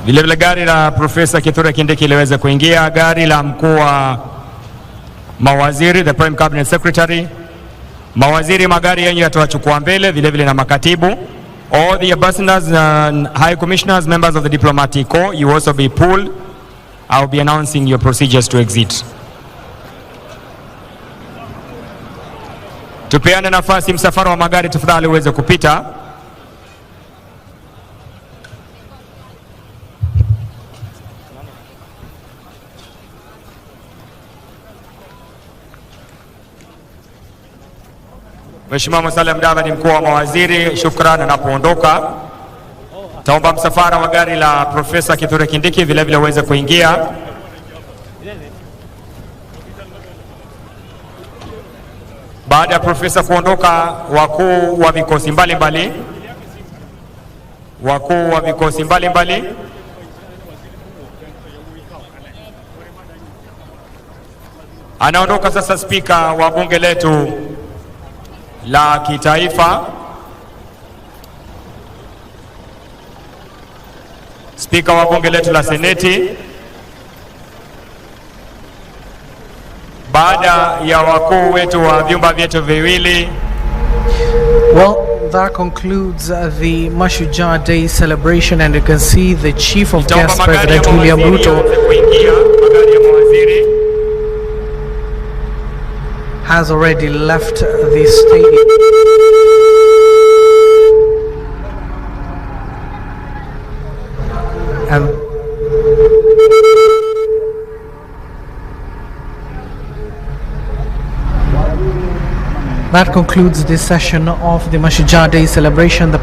Vilevile gari la Profesa Kithure Kindiki liweze kuingia, gari la mkuu wa mawaziri, the Prime Cabinet Secretary, mawaziri, magari yenyu yatawachukua mbele, vilevile na makatibu. All the ambassadors and high commissioners, members of the diplomatic corps, you also be pulled. I will be announcing your procedures to exit. Tupeane nafasi, msafara wa magari tafadhali uweze kupita. Mheshimiwa Musalia Mudavadi, mkuu wa mawaziri, shukran. Anapoondoka taomba msafara wa gari la Profesa Kithure Kindiki vilevile uweze kuingia. Baada ya profesa kuondoka, wakuu wa vikosi mbalimbali, wakuu wa vikosi mbalimbali anaondoka sasa. Spika wa bunge letu la kitaifa, spika wa bunge letu la seneti, baada ya wakuu wetu wa vyumba vyetu viwili. Well, that concludes the Mashujaa Day celebration, and you can see the Chief of Nitaomba Guests, magari ya President William mawaziri Ruto, yaanze kuingia, magari ya mawaziri. has already left the stadium. And that concludes this session of the Mashujaa Day celebration. The